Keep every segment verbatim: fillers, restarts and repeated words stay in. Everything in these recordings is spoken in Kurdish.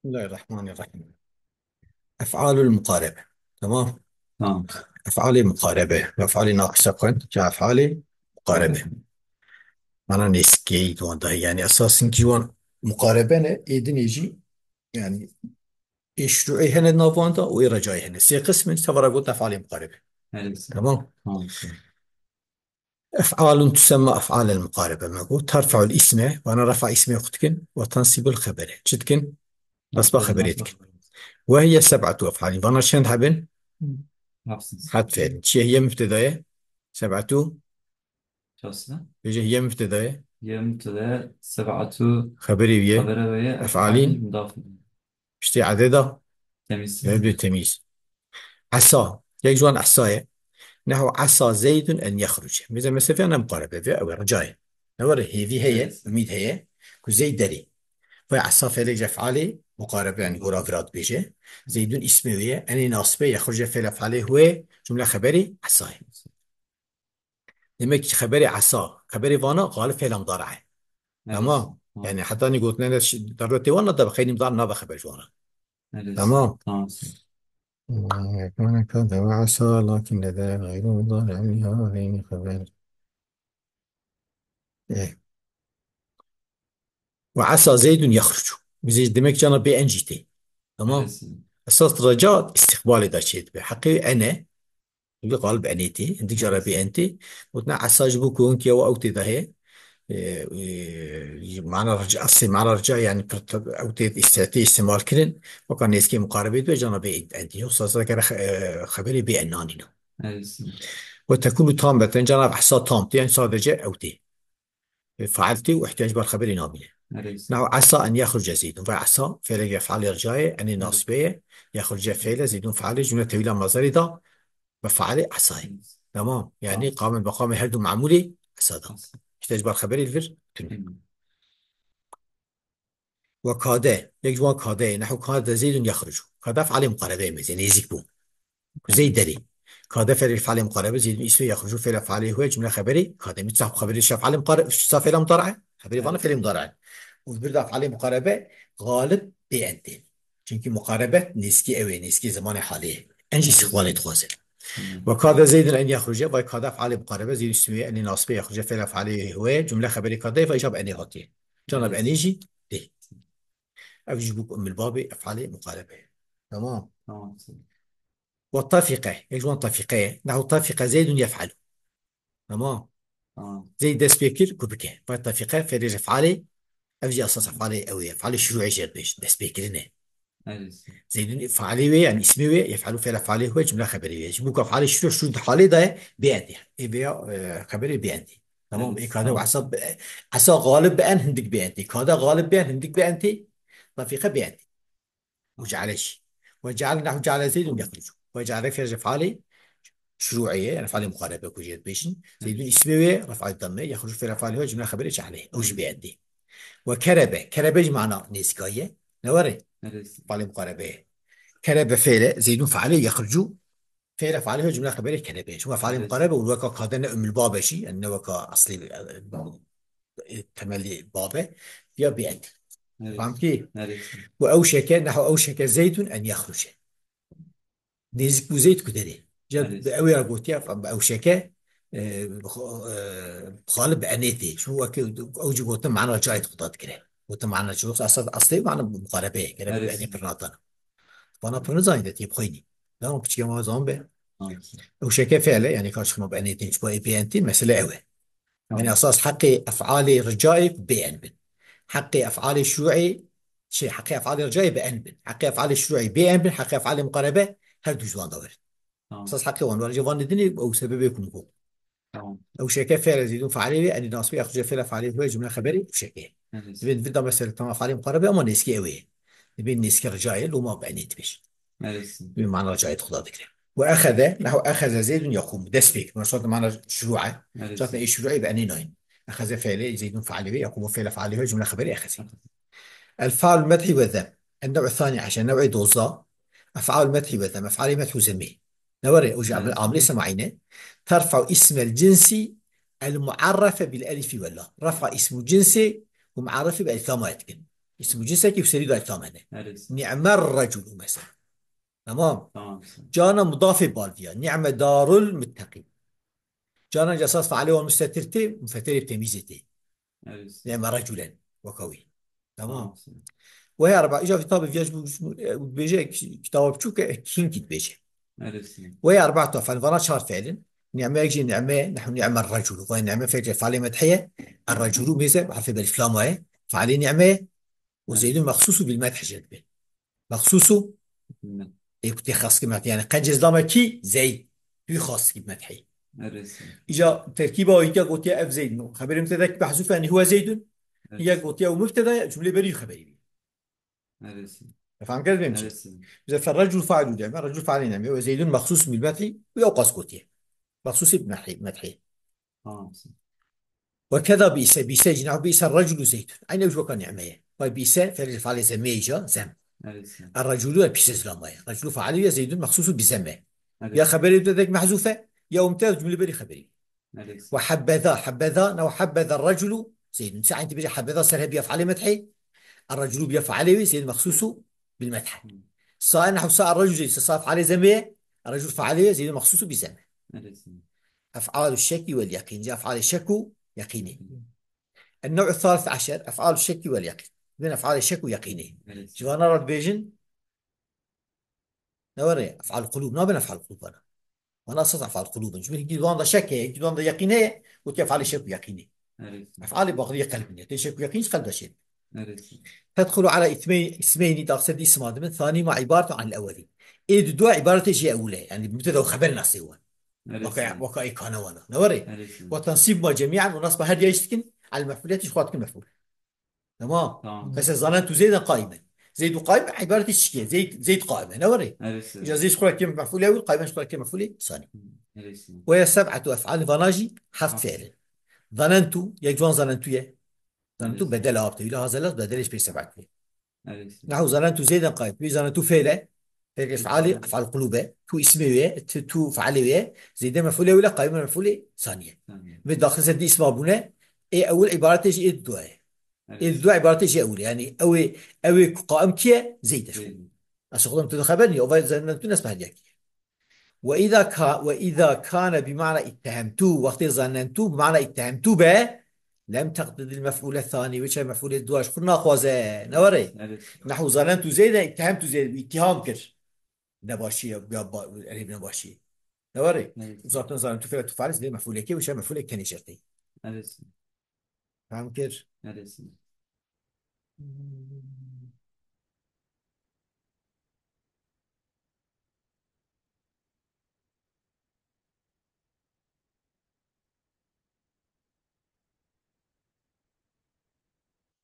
Bismillahirrahmanirrahim. Ef'alul muqarebe. Tamam. Tamam. Ef'alê muqarebe. Ef'alê naqise xwend. Ca ef'alê muqarebe. Mana nêzîkî di wan de heye. Yani esas hinkî wan muqarebe ne, ê dinê jî, yani ê şurûê hene nav wan de û ê recayê hene. Sê qism in, tevara got ef'alê muqarebe. Evet. Tamam. Tamam. Ef'alun tusemma ef'alel muqarebe me got. Terfe'ul isme, vana refa ismê xwe dikin, ve tensibul xebere. Çi dikin? Nasba xeberê dikin. Ve hiye seb'atu ef'alin. Vana çend hebin? Nafsız. Heft fiil. Çiye hiye mübteda ye? Seb'atu. Çasına? Bêje hiye mübteda ye? Hiye mübteda, seb'atu. Xeberê wî ye? Xebere wî ye, ef'alin. Ef'alin mudaf. Piştî edê de? Temyiz. Mebnî temyiz. Esa. Yek ji wan esa ye. Nehu esa Zeydun en yexruce. Mêze mesafeya ne muqarebe ve, ew ê rica ye. Ne were hêvî heye, Evet. Umîd heye, ku Zeyd derê. Ve esa felek ji ef'alê muqarebe, yani gora vira dibêje. Zeydun ismê wê ye, enê nasbe, yexruce fele ef'alê huwe, cumle xeberê esa ye. Demek ki xeberê esa, xeberê vana galib fêla mudara ye. Evet. Tamam. Tamam. Yani heta nî gotinene şi-, darwetê wan da bi xeyrî mudar nabe xeber ji wana. Evet. Tamam. Tamam. Kana kade ve esa, lakin lede gayru mudar, yani ha, reyni xeber. Eh. Ve esa Zeydun yexrucu. Bize demek cana bê en jî tê. Tamam. Evet. Esas reca istiqbalê de çê dibe. Heqê ene, Li galib enê tê, hindik cara bê en tê. Gotina esa ji bo ku hinkî ew ew tê de heye. E, e, mana rica, eslê mana rica yani pir t-, ew tê îste-, tê îstimal kirin. Weka nêzikê muqarebê dibe, cana bê en tê. Yoksa sadece kere xe-, e, xeberê bê en nanîna. Evet. Ve tekunu tameten, cana esa tam tê, yani sadece ew tê. E, fail tê û ihtiyac bar xeberê nabîne. Evet. Nahu esa en yexruce Zeydun. Ve esa, fêleke failê rica ye, enê Evet. nasbe ye, yexruce fêle, Zeydun failê, cumle tewîla mazerê da, ve failê esayê. Evet. Tamam. Yani Tamam. qame meqamê her du mamulê esa da. Esa. İşte ji bar xeberê li vir tune. Hı. Ve kade, yek ji wan kade ye. Nehu kade Zeydun yexrucu. Kade failê muqarebe ye, mêze nêzîk bû. Zeyd derê. Kade fêlê failê muqarebe, Zeydun ismê, yexrucu fêle failê huwe, cumle xeberê kade. Mit sahb xeberê şef failê muqarebe, sa fêla mudara ye. Xeberê vana Evet. fêlê mudara ye. Û bir da failê muqarebe galib bê en tê. Çünkü muqarebet nêzikî ew ê, nêzikî zemanê halê ye. En jî istiqbalê dixwaze. Hmm. Ve kade Zeydun en yexruce, vay kade failê muqarebe, Zeydun ismê, enê nasbe, yexruce fêle failê huwe, cumle xeberê kade, vay jab enê hatiye. Cana bi Evet. enê jî tê. Ev jî bû ku umil babê efalê muqarebe. Tamam. Tamam. Ve tafîqe, yek ji wan tafîqe ye. Nehu tafîqe Zeydun yef'elu. Tamam. Tamam. Zeyd dest pê kir ku bike. Ve tafîqe fêlê ji efalê, ev jî esas efalê ew ye. Efalê şurûê jê dibêjin. Dest pê kirine. Evet. Zeydun failê wê, yani ismê wê, yef'elu fêle failê wê, cumle xeberê wê. Ji bo ku efalê şurû, şurû di halê de ye, bê en tê. Ê vêya, e, xeberê bê en tê. Tamam. Evet, Ê kade tamam. ve esa, esa galib bi en hindik bê en tê. Kade galib bi en hindik bê en tê. Tafîqe bê en tê. Û ceale jî. Ve ceale nehu ceale Zeydun yexrucu. Ve ceale fêl ji efalê şurûê ye, yani efalê muqarebe ku jê dibêjin. Zeydun ismê wê, ref'ay demme, yexrucu fêl efalê wê, cumle xeberê ceale. Ew jî bê en tê. Ve kerebe. Kerebe jî mana nêzîkayî ye. Ne were? Evet. Efalê muqarebe ye. Kerebe fêle, Zeydun failê, yexrucu fêle failê wê, cumle xeberê kerebe. Çünkü efalê Evet. muqarebe û weka kade ne umul babe jî, yani ne weka eslî, e, temelî babe, ya bê en tê. Evet. Fahmtî? Evet. Ve ew şeke, nehu ew şeke Zeydun en yexruce. Nêzik bû Zeyd ku derê. Ca Evet. bi ew ya gotiye, bi ew şeke, e, bi xo-, e, xalib bi enê tê. Çû wekî ew jî gotin mana cayê dixuda dikire. Gotin mana çi yoksa esas eslê mana muqarebe ye. Gere Evet. bi enê pir natana. Bana pir nizanî de tê bixwînî. Dama piçkê ma zan be. Evet. Ew şeke fêle, yani kaç xima bi enê tê, çi bo ê bê en tê, mesele ew e. Tamam. Yani esas heqê efalê ricayê bê en bin. Heqê efalê şurûê, şey, heqê efalê ricayê bi en bin. Heqê efalê şurûê bê en bin, heqê efalê muqarebe her du ji wan de werin. Tamam. Esas heqê wan werin. Ji van nedinê ew sebebê ku min got. Tamam. Ew şeke fêle Zeydun failê wê, enê nasbê, yexruce fêle failê wê, cumle xeberê ew şeke. Evet. Divê, divê da mesela tamam failê muqarebe ama nêzikî ew ê. Divê nêzikî ricayê, loma bi enê dibêjin. Evet. Divê mana ricayê dixuda dikire. Ve exeze, nehu exeze Zeydun yaqumu. Dest pê kir. Mesela mana şurû e. Evet. Zaten ê şurûê bi enê nayîn. Exeze fêlê, Zeydun failê wê, yaqumu fêle failê wê, cumle xeberê exeze. El faul medhi ve zem. El nev'u thani eşer, nev'ê dozda. Ef'al medhi ve zem. Ef'alê medh û zemê. Ne were, o jî Evet. amil, amilê semaî ne. Terfa'u ismel cinsi el mu'arrefe bil elifi ve la. Refa ismu cinsi û mu'arrefe bi elif lama dikin. Îsmû cinsekî û serî dayî tam hene. Erê. Ni'mer reculu mesela. Tamam. Tamam. Cana mudafê balviya. Ni'me darul mutteqîn. Cana cesas feale wan mustetir tê, mufeterê temîzê tê. Erê. Ni'me reculen. Weka wî. Tamam. Tamam. Wehê erba, îca vî tabî viya ji bo, ji bo, e, bêje ki-, kitaba biçûk e, hînkî dibêje. Erê. Wehê erba tu ef'al, vana çar fiil in. Ni'me yek jî ni'me, nehu ni'me reculu. Vay ni'me fiil, fealê methê ye. Er reculu mêze, harfê belî flam e. Fealê ni'me ye. Û Zeydun mexsusu bil methî jê dibe. Mexsusu, Bilmem. ê ku tê xas ki methî. Yani qencê zilama kî? Zeyd. Tu xas ki methî. Erê. Îca terkîba wî ya gotiye ev Zeydun. Xeberê mubtedek mehzûf yani huwe Zeydun. Erê. Ya gotiye ew mubteda ye, cumlê berî xeberî bî. Erê. Efendim, gelmeyeyim. Erê. Bize ferrecul failu deme. Recul faili neme. Ve Zeydun mexsus bil methî. Ve o qas gotiye. Mexsus bil methî. Methî. Tamam. Ve keda bi'se, bi'se jî nehu bi'se reculu Zeydun. Aynı ew ji weka ni'me ye. Vay bi'se, ferrecul faili zeme îca, zem. Erê. Er reculu e pîse zilama ye. Reculu faili ye Zeydun mexsusu bi zeme. Erê. Ya xeberê mubtedek mehzûf e, ya mubteda cumlê berî xeberî. Ve habbeza, habbeza, ne ve habbeza reculu Zeydun. Sa enti bêje habbeza ser hebiya fealê methî. Er reculu biya fealê wî, Zeyd mexsusu bil methî. Sa nehu sa er reculu Zeyd, sa fealê zeme ye. Er reculu fealê ye, Zeyd mexsusu bi zeme. Ef'alu şekî vel yeqîn. Ca ef'alê şek û yeqînê. En-nev'u thalith eşer, ef'alu şekî vel yeqîn. Bin ef'alê şek û yeqînê. Ji vana re dibêjin, Ne were, ef'al qulûb nabin ef'al qulûb vana. Vana esas ef'al qulûb in. Çünkü yekî di wan de şek heye, yekî di wan de yeqîn heye, gotiye ef'alê şek û yeqînê. Erê. Ef'alê baxdiyê qelb in. Tê şek û yeqîn ji qelb de çê. Erê. Tedxulu ala ismey-, ismeyni, daxse di isma dibin, thanî ma ibaretu anil ewwelî. Ê di dua ibaretê jê ewil e. Yani mubteda û xeber nasê wan. Erê. Waka, waka ê kane wana. Ne were? Erê. Ve tensîb ma cemî'an û nasba her diya jî dikin, al mef'uliyetî ji xwe dikin mef'ul. Tamam. Tamam. Mesela zanentu Zeyden qaimen. Zeydu qaim ibaretî çi ye? Zeyd, Zeyd qaime. Ne were? Erê. Îca Zeyd xura kê mef'ulê ewil, qaimen xura kê mef'ulê sanî. Erê. Ve ye seb'etu ef'al, vana jî heft fiil in. Zanentu, yek ciwan zanentu ye. Zanentu bedel a tewîla hazelat bedelê ji pê seb'et ye. Erê. Nehu zanentu Zeyden qaim. Pê zanentu fiil e. Peki ef'alê, ef'al qulûb e. Tu ismê wê ye, tu, tu fealê wê ye. Zeyde mef'ulê ewil e, qaime mef'ulê sanî ye. Sanî. Ve daxil ser di isma bûne. Ê ewil ibaretê jî ê dua ye. Erê. Ê dua ibaretê jî ewil e. Yani ew ê, ew ê ku qaim kî ye? Zeyd e. Zeyd. Ez xwedam tu de xeber niye. O vay zanentu nesbe hediya kî ye. Ve îza ka-, ve îza kane bi mana ittehemtu. Wextê zanentu bi mana ittehemtu be, lem teqtidil mef'ule thanî. Wê çav mef'ulê dua ji xwe naxwaze. Ne were? Erê. Nehu zanentu Zeyden ittehemtu Zeyd. Îttiham kir. Nebaşî ya, ya ba-, erê nebaşî. Ne were? Erê. Zaten zanentu fiil tu faris lê mef'uleke wê çav mef'ulek tenê şertê. Erê. Fem kir? Erê.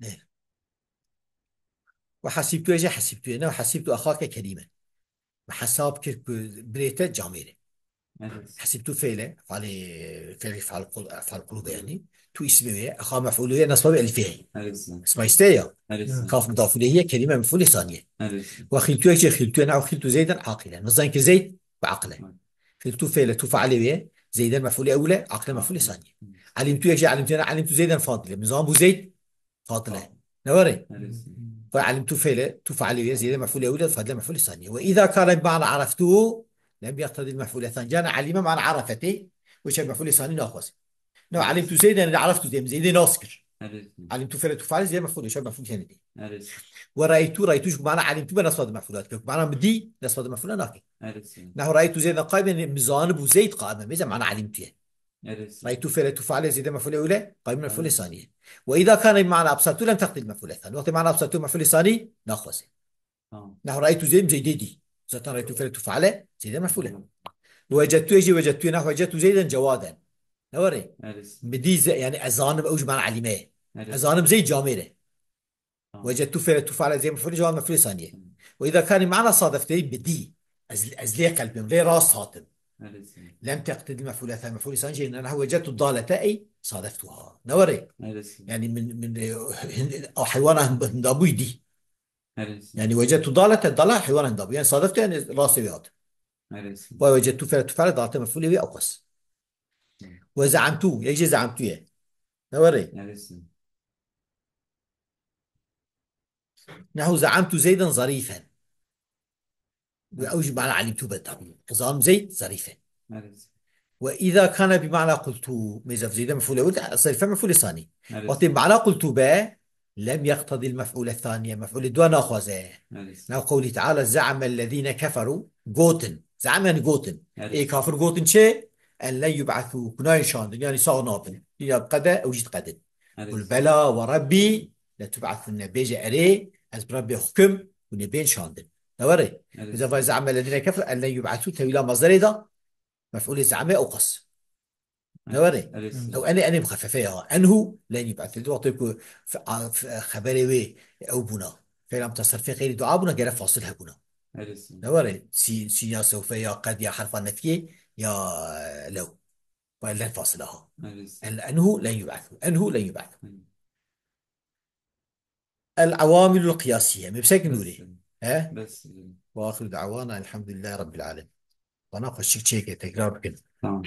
Nê. Ve hesîbtu jî hesîbtu ye. Ne hesîbtu axake kerîme. Ve hesab kir ku birê te camêr e. Erê. Hesîbtu fiil e, fealê, fiilê feal qul-, feal qulûb e yani. Tu ismê wê ye, exa mef'ulê wê ye, nesba wê elîfê heye. Erê. Isma îstê ya. Erê. Kaf mudaf ileyh ye, kerîme mef'ulê sanî ye. Erê. Ve xîltu yek jî xîltu ye, nehu xîltu Zeyden aqilen. Min zan kir Zeyd bi aqil e. Xîltu fiil e, tu fealê wê ye, Zeyden mef'ulê ewil e, aqilen mef'ulê sanî ye. Elîmtu yek jî elîmtu ye, ne elîmtu Zeyden fadil e. Min zan bû Zeyd Fadile. Ne were? Erê. Ve alimtu fiile, tu faile ye, ziyade mef'ul ewil, fadile mef'ul saniye. Ve iza kane bi mana araftu, lem yeqtedil mef'ul sani. Cana alime mana arafetê, ve şer mef'ul sani naxwazê. Ne alimtu Zeyden, ne araftu Zeyden, Zeyden nas kir. Erê. Alimtu fiile, tu faile, ziyade mef'ul, şer mef'ul sani. Erê. Ve raytu, raytu ji mana alimtu be nasfad mef'ulat kir. Mana min dî, nasfad mef'ul nakir. Erê. Ne raytu Zeyden qaimen, min zanibû Zeyd qaimen, bêze mana alimtu ye. Erê. Raytu fiile, tu faile, ziyade mef'ul ewile, qaimen mef'ul saniye. Ve iza kane bi mana absartu lem teqtedil mef'ul sani. Wextê mana absartu mef'ul sani naxwazê. Tamam. Nehu raytu Zeyd, Zeydê dî. Zaten raytu fiile, tu faile, ziyade mef'ul e. Tamam. Wecettu jî wecettu, nehu wecettu Zeyden cewaden. Ne were? Erê. Min dî Ze-, yani ez zanim ew ji mana alime ye. Erê. Ez zanim Zeyd camêr e. Tamam. Wecettu fiile, tu faile, ziyade mef'ul, cevab mef'ul saniye. Tamam. Ve iza kane mana sadefte bi dî. Ez, ez lê qelbim, lê rast hatim. Erê. Lem teqtedil mef'ul sani, mef'ul sani jê, nehu wecettu dalete ey sadeftuha. Ne were? Erê. Yani min, min, e, hin-, heywana hin-, hindabûyî dî. Erê. Yani wecettu dalete, dala heywana hindabû. Yani sadeftu yani rastê wê hat. Erê. Ve wecettu fiile, tu faile, dalete mef'ulê wê ewqas. Ve ze'emtu, yek jê ze'emtu ye. Ne were? Erê. نحو زعمت زيدا ظريفا. Ve ew jî mana alimtu be tabi. Zanim Zeyd zarîf e. Evet. Ve îza kana bi mana qultu. Mêza Zeyd'e mef'ûle wir, zarîfe mef'ûle sanî. Evet. Wextê mana qultu be, lem yeqtedî l mef'ûle thaniye. Mef'ûle dua naxwaze. Evet. Nav qewlî teala, ze'me lezîne keferû, gotin. Ze'me yani gotin. Evet. Ê kafir gotin çi? En len yub'athû, ku nayên şandin, yani sağ nabin. Dinya diqede, ew jî diqedin. Evet. Qul bela ve Rabbî letub'athunne, bêje erê, ez bi Rabbê xwe kim, hûn ê bên şandin. Ne were? Evet. Bize vay ze'me lezîne keferû en len yub'athû, tewîla mazderê da, mef'ûlê ze'me ew qas. Ne were? Evet. Ew enê, enê muxeffefe ya. Enhu len yub'athû. Wextê ku f-, a-, f-, xeberê wê ew bûna. Feyla mutasarrifê xeyrî dua bûna, gere fasil hebûna. Evet. Ne were? Sî-, sîn ya sewfe ya qed ya herfa nefiyê ya, e, lew. Ve len fasila ha. Evet. En-, enhu len yub'athû. Enhu len yub'athû. Evet. El awamilul qiyasiye. Mebsek nûrî. Bes. He? Bes. Ve axiru da'wana elhamdülillahi rabbil alemin. Bana xweşik çêke tekrar bikin. Tamam.